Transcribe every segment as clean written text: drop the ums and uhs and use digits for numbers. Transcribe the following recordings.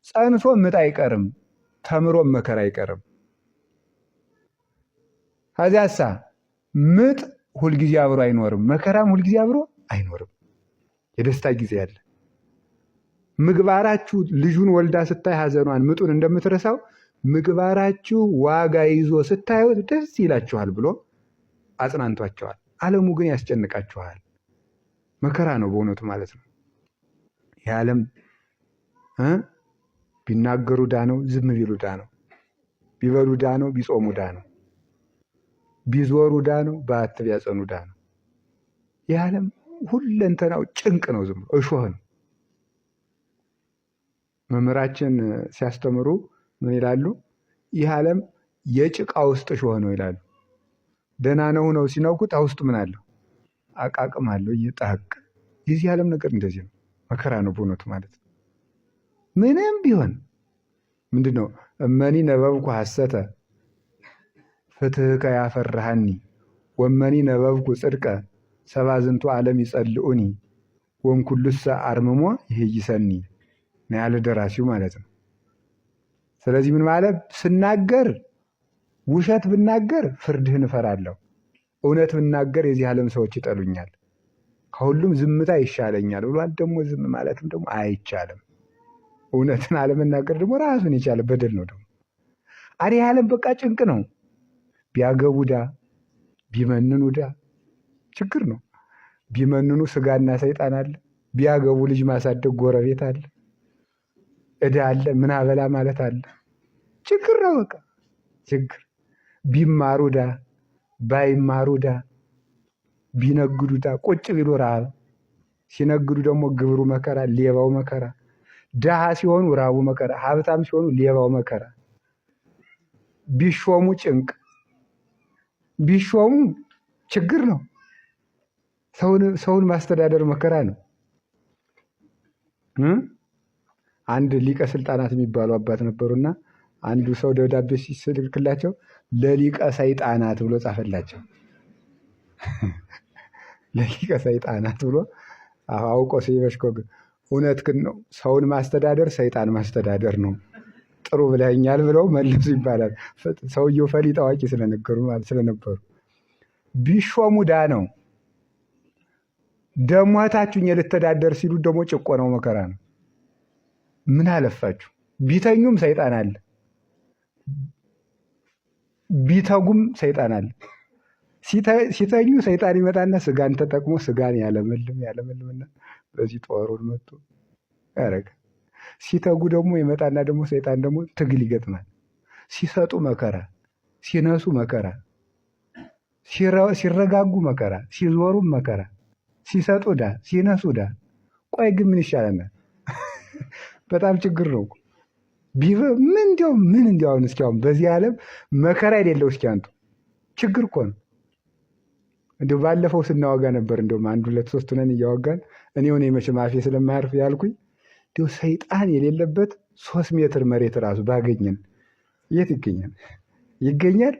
ጸንሶ ምጥ አይቀርም፣ ተምሮም መከራ አይቀርም። ከዚያሳ ምጥ ሁልጊዜ አብሮ አይኖርም፣ መከራም ሁልጊዜ አብሮ አይኖርም። የደስታ ጊዜ አለ። ምግባራችሁ ልጁን ወልዳ ስታይ ሐዘኗን ምጡን እንደምትረሳው ምግባራችሁ ዋጋ ይዞ ስታዩት ደስ ይላችኋል ብሎ አጽናንቷቸዋል። ዓለሙ ግን ያስጨንቃችኋል። መከራ ነው በእውነቱ ማለት ነው። ይህ ዓለም ቢናገሩ ዳ ነው፣ ዝም ቢሉ ዳ ነው፣ ቢበሉ ዳ ነው፣ ቢጾሙ ዳ ነው፣ ቢዞሩ ዳ ነው፣ በዓት ቢያጸኑ ዳ ነው። ይህ ዓለም ሁለንተናው ጭንቅ ነው፣ ዝም ብሎ እሾህ ነው። መምህራችን ሲያስተምሩ ምን ይላሉ? ይህ ዓለም የጭቃ ውስጥ እሾህ ነው ይላሉ። ደህና ነው ነው ሲነኩት ውስጡ ምን አለው? አቃቅም አለው እየጣቅ። የዚህ ዓለም ነገር እንደዚህ ነው፣ መከራ ነው በእውነቱ ማለት ነው። ምንም ቢሆን ምንድን ነው እመኒ ነበብኩ ሐሰተ ፍትሕከ ያፈርሃኒ ወመኒ ነበብኩ ጽድቀ ሰባዝንቱ ዓለም ይጸልኡኒ ወንኩሉሰ አርምሞ ይሄይሰኒ ነው ያለ ደራሲው ማለት ነው። ስለዚህ ምን ማለት ስናገር ውሸት ብናገር ፍርድህን እፈራለሁ፣ እውነት ብናገር የዚህ ዓለም ሰዎች ይጠሉኛል፣ ከሁሉም ዝምታ ይሻለኛል ብሏል። ደግሞ ዝም ማለትም ደግሞ አይቻልም። እውነትን አለመናገር ደግሞ ራሱን የቻለ በደል ነው። ደግሞ አሪ ዓለም በቃ ጭንቅ ነው። ቢያገቡ ዳ ቢመንኑ ዳ ችግር ነው። ቢመንኑ ስጋና ሰይጣን አለ። ቢያገቡ ልጅ ማሳደግ ጎረቤት አለ፣ እዳ አለ፣ ምን አበላ ማለት አለ። ችግር ነው በቃ ችግር። ቢማሩ ዳ ባይማሩ ዳ ቢነግዱ ዳ ቁጭ ቢሉ ረሃብ፣ ሲነግዱ ደግሞ ግብሩ መከራ፣ ሌባው መከራ። ድሃ ሲሆኑ ረሃቡ መከራ፣ ሀብታም ሲሆኑ ሌባው መከራ። ቢሾሙ ጭንቅ፣ ቢሾሙ ችግር ነው። ሰውን ማስተዳደር መከራ ነው። አንድ ሊቀ ስልጣናት የሚባሉ አባት ነበሩና አንዱ ሰው ደብዳቤ ሲልክላቸው ለሊቀ ሰይጣናት ብሎ ጻፈላቸው። ለሊቀ ሰይጣናት ብሎ አውቆ ሲበሽኮግ እውነት ግን ነው። ሰውን ማስተዳደር ሰይጣን ማስተዳደር ነው። ጥሩ ብለኸኛል ብለው መልሱ ይባላል። ሰውየው ፈሊጥ አዋቂ ስለነበሩ ቢሾሙ ዳ ነው። ደሟታችሁኝ ልተዳደር ሲሉ ደግሞ ጭቆናው መከራ ነው። ምን አለፋችሁ ቢተኙም ሰይጣን አለ፣ ቢተጉም ሰይጣን አለ። ሲተኙ ሰይጣን ይመጣና ስጋን ተጠቅሞ ስጋን ያለመልም ያለመልምና በዚህ ጦሩን መጥቶ ያደረገ። ሲተጉ ደግሞ ይመጣና ደግሞ ሰይጣን ደግሞ ትግል ይገጥማል። ሲሰጡ መከራ፣ ሲነሱ መከራ፣ ሲረጋጉ መከራ፣ ሲዞሩም መከራ፣ ሲሰጡ ዳ፣ ሲነሱ ዳ። ቆይ ግን ምን ይሻለናል? በጣም ችግር ነው። ምን እንዲያው ምን እንዲያው አሁን እስኪ አሁን በዚህ ዓለም መከራ የሌለው እስኪ አንቱ ችግር እኮ ነው። እንዲሁ ባለፈው ስናወጋ ነበር። እንደውም አንድ ሁለት ሶስት ነን እያወጋን እኔ ሆነ መቼም አፌ ስለማያርፍ ያልኩኝ እንዲሁ ሰይጣን የሌለበት 3 ሜትር መሬት ራሱ ባገኘን የት ይገኛል? ይገኛል?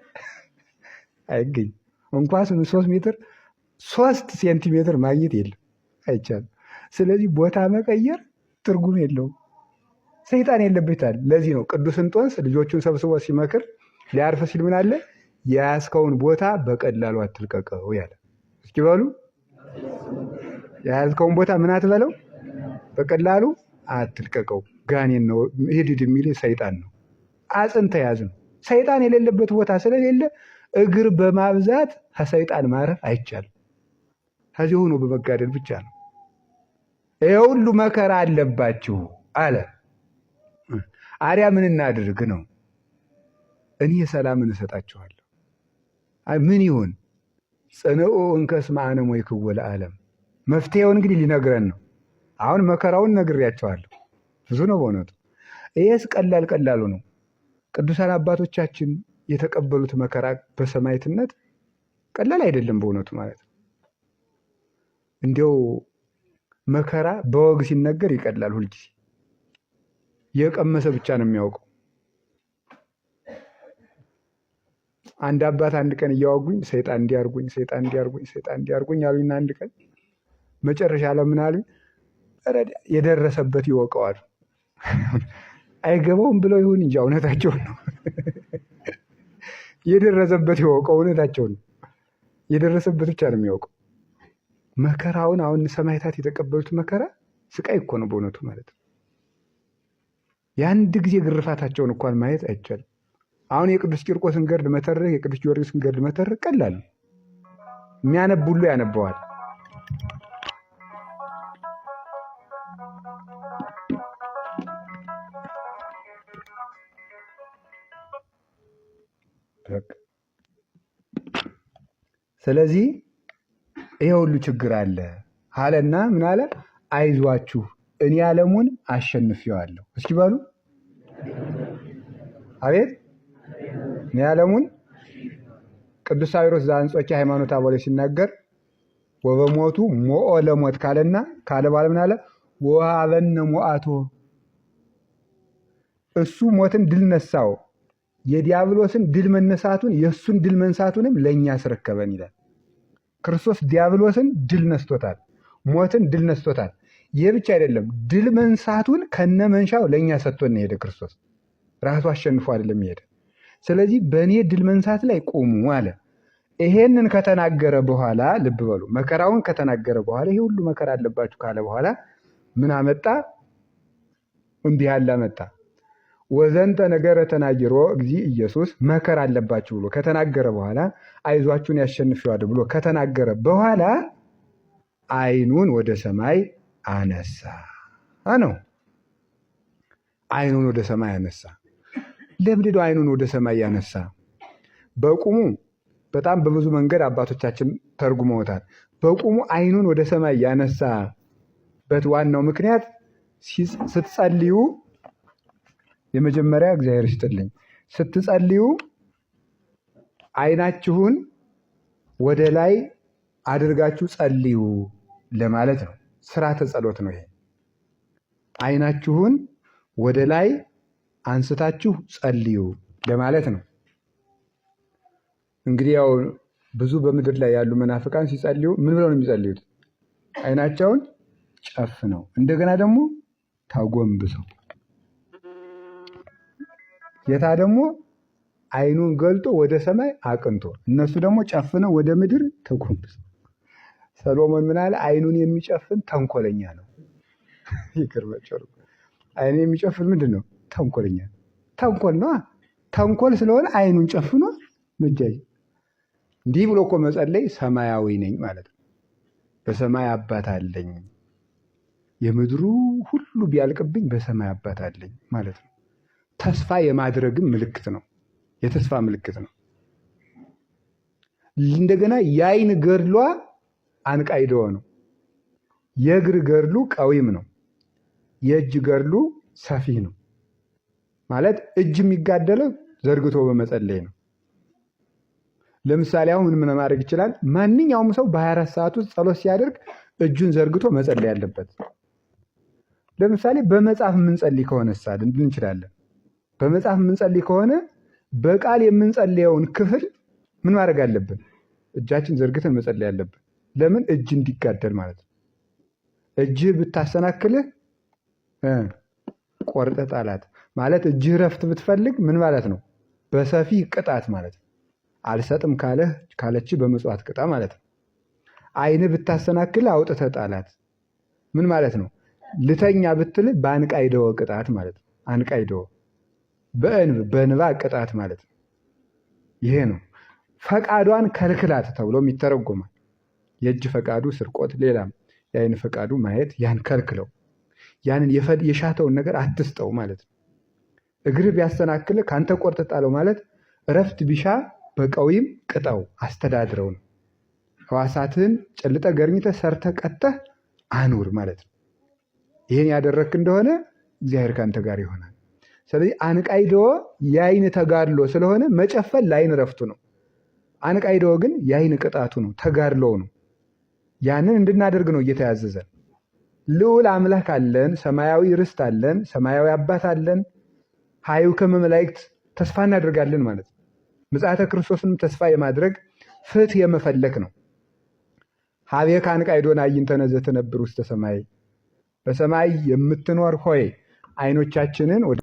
አይገኝ። እንኳን 3 ሜትር 3 ሴንቲሜትር ማግኘት የለም፣ አይቻልም። ስለዚህ ቦታ መቀየር ትርጉም የለውም። ሰይጣን የለበታል። ለዚህ ነው ቅዱስ እንጦንስ ልጆቹን ሰብስቦ ሲመክር ሊያርፍ ሲል ምን አለ? የያዝከውን ቦታ በቀላሉ አትልቀቀው ያለ። እስኪ በሉ የያዝከውን ቦታ ምን አትበለው፣ በቀላሉ አትልቀቀው። ጋኔን ነው ሂድ የሚል ሰይጣን ነው። አጽንተ ያዝ ነው። ሰይጣን የሌለበት ቦታ ስለሌለ እግር በማብዛት ከሰይጣን ማረፍ አይቻልም። ከዚህ ሆኖ በመጋደል ብቻ ነው። ይሄ ሁሉ መከራ አለባችሁ አለ። አሪያ ምን እናድርግ ነው? እኔ ሰላምን እሰጣችኋለሁ። ምን ይሁን? ጽንዑ እንከስመ አነ ሞይክዎ ለዓለም። መፍትሄውን እንግዲህ ሊነግረን ነው። አሁን መከራውን ነግሬያቸዋለሁ። ብዙ ነው በእውነቱ። ይሄስ ቀላል ቀላሉ ነው። ቅዱሳን አባቶቻችን የተቀበሉት መከራ በሰማዕትነት ቀላል አይደለም በእውነቱ ማለት ነው። እንዲያው መከራ በወግ ሲነገር ይቀላል ሁልጊዜ። የቀመሰ ብቻ ነው የሚያውቀው። አንድ አባት አንድ ቀን እያወጉኝ ሰይጣን እንዲያርጉኝ ሰይጣን እንዲያርጉኝ ሰይጣን እንዲያርጉኝ አሉኝና አንድ ቀን መጨረሻ ለምን አሉኝ፣ የደረሰበት ይወቀዋል። አይገባውም ብለው ይሁን እንጂ እውነታቸውን ነው። የደረሰበት ይወቀው፣ እውነታቸውን ነው። የደረሰበት ብቻ ነው የሚያውቀው መከራውን። አሁን ሰማዕታት የተቀበሉት መከራ ስቃይ እኮ ነው በእውነቱ ማለት ነው። የአንድ ጊዜ ግርፋታቸውን እንኳን ማየት አይቻልም። አሁን የቅዱስ ቂርቆስን ገድል መተረክ፣ የቅዱስ ጊዮርጊስን ገድል መተረክ ቀላል ነው። የሚያነብ ሁሉ ያነበዋል። ስለዚህ ይሄ ሁሉ ችግር አለ አለና ምን አለ? አይዟችሁ እኔ ዓለሙን አሸንፌዋለሁ። እስኪ በሉ አቤት እኔ ዓለሙን። ቅዱስ ሳዊሮስ ዘአንጾኪያ ሃይማኖተ አበው ላይ ሲናገር ወበሞቱ ሞኦ ለሞት ካለና ካለ በኋላ ምን አለ? ወሀበነ ሞአቶ፣ እሱ ሞትን ድል ነሳው፣ የዲያብሎስን ድል መነሳቱን የእሱን ድል መንሳቱንም ለእኛ አስረከበን ይላል። ክርስቶስ ዲያብሎስን ድል ነስቶታል። ሞትን ድል ነስቶታል። ይህ ብቻ አይደለም፣ ድል መንሳቱን ከነ መንሻው ለእኛ ሰጥቶን ሄደ። ክርስቶስ ራሱ አሸንፎ አይደለም ሄደ። ስለዚህ በእኔ ድል መንሳት ላይ ቁሙ አለ። ይሄንን ከተናገረ በኋላ ልብ በሉ፣ መከራውን ከተናገረ በኋላ ይሄ ሁሉ መከራ አለባችሁ ካለ በኋላ ምን አመጣ? እንዲህ ያለ አመጣ። ወዘንተ ነገረ ተናግሮ እግዚ ኢየሱስ መከራ አለባችሁ ብሎ ከተናገረ በኋላ አይዟችሁን ያሸንፈዋል ብሎ ከተናገረ በኋላ ዓይኑን ወደ ሰማይ አነሳ ነው። ዓይኑን ወደ ሰማይ አነሳ። ለምንድን ነው ዓይኑን ወደ ሰማይ ያነሳ? በቁሙ በጣም በብዙ መንገድ አባቶቻችን ተርጉመውታል። በቁሙ ዓይኑን ወደ ሰማይ ያነሳበት ዋናው ምክንያት ስትጸልዩ የመጀመሪያ እግዚአብሔር ይስጥልኝ፣ ስትጸልዩ ዓይናችሁን ወደ ላይ አድርጋችሁ ጸልዩ ለማለት ነው። ስርዓተ ጸሎት ነው ይሄ። ዓይናችሁን ወደ ላይ አንስታችሁ ጸልዩ ለማለት ነው። እንግዲህ ያው ብዙ በምድር ላይ ያሉ መናፍቃን ሲጸልዩ ምን ብለው ነው የሚጸልዩት? ዓይናቸውን ጨፍነው እንደገና ደግሞ ተጎንብሰው። ጌታ ደግሞ ዓይኑን ገልጦ ወደ ሰማይ አቅንቶ፣ እነሱ ደግሞ ጨፍነው ወደ ምድር ተጎንብሰው። ሰሎሞን ምን አለ? ዓይኑን የሚጨፍን ተንኮለኛ ነው። ይቅር በቸሩ። ዓይኑን የሚጨፍን ምንድን ነው? ተንኮለኛ። ተንኮል ነው። ተንኮል ስለሆነ ዓይኑን ጨፍኖ መጃጅ እንዲህ ብሎ እኮ መጸለይ ሰማያዊ ነኝ ማለት ነው። በሰማይ አባት አለኝ፣ የምድሩ ሁሉ ቢያልቅብኝ በሰማይ አባት አለኝ ማለት ነው። ተስፋ የማድረግም ምልክት ነው። የተስፋ ምልክት ነው። እንደገና የዓይን ገድሏ አንቃይደወ ነው። የእግር ገድሉ ቀዊም ነው። የእጅ ገድሉ ሰፊ ነው። ማለት እጅ የሚጋደለው ዘርግቶ በመጸለይ ነው። ለምሳሌ አሁን ምን ማድረግ ይችላል? ማንኛውም ሰው በ24 ሰዓት ውስጥ ጸሎት ሲያደርግ እጁን ዘርግቶ መጸለይ አለበት። ለምሳሌ በመጽሐፍ የምንጸልይ ከሆነ ሳል እንችላለን። በመጽሐፍ የምንጸልይ ከሆነ በቃል የምንጸልየውን ክፍል ምን ማድረግ አለብን? እጃችን ዘርግተን መጸለይ አለብን። ለምን? እጅ እንዲጋደል ማለት ነው። እጅህ ብታሰናክልህ ቆርጠህ ጣላት ማለት እጅህ ረፍት ብትፈልግ ምን ማለት ነው? በሰፊ ቅጣት ማለት ነው። አልሰጥም ካለህ ካለች በምጽዋት ቅጣ ማለት ነው። ዓይንህ ብታሰናክልህ አውጥተህ ጣላት ምን ማለት ነው? ልተኛ ብትል በአንቃይደወ ቅጣት ማለት ነው። አንቃይደወ በእንብ በእንባ ቅጣት ማለት ነው። ይሄ ነው ፈቃዷን ከልክላት ተብሎም ይተረጎማል። የእጅ ፈቃዱ ስርቆት፣ ሌላም የአይን ፈቃዱ ማየት፣ ያን ከልክለው፣ ያንን የሻተውን ነገር አትስጠው ማለት ነው። እግርህ ቢያሰናክልህ ከአንተ ቆርጠህ ጣለው ማለት እረፍት ቢሻ በቀዊም ቅጠው አስተዳድረው ነው። ሕዋሳትህን ጨልጠ ገርኝተህ ሰርተህ ቀጥተህ አኑር ማለት ነው። ይህን ያደረግክ እንደሆነ እግዚአብሔር ከአንተ ጋር ይሆናል። ስለዚህ አንቃይደወ የአይን ተጋድሎ ስለሆነ መጨፈን ለአይን ረፍቱ ነው። አንቃይደወ ግን የአይን ቅጣቱ ነው፣ ተጋድሎው ነው። ያንን እንድናደርግ ነው እየተያዘዘን። ልዑል አምላክ አለን፣ ሰማያዊ ርስት አለን፣ ሰማያዊ አባት አለን። ሀዩ ከመ መላእክት ተስፋ እናደርጋለን ማለት ነው። ምጽአተ ክርስቶስንም ተስፋ የማድረግ ፍትህ የመፈለግ ነው። ሀቤከ አንቃዕዶነ አዕይንተነ ዘትነብር ውስተ ሰማይ፣ በሰማይ የምትኖር ሆይ አይኖቻችንን ወደ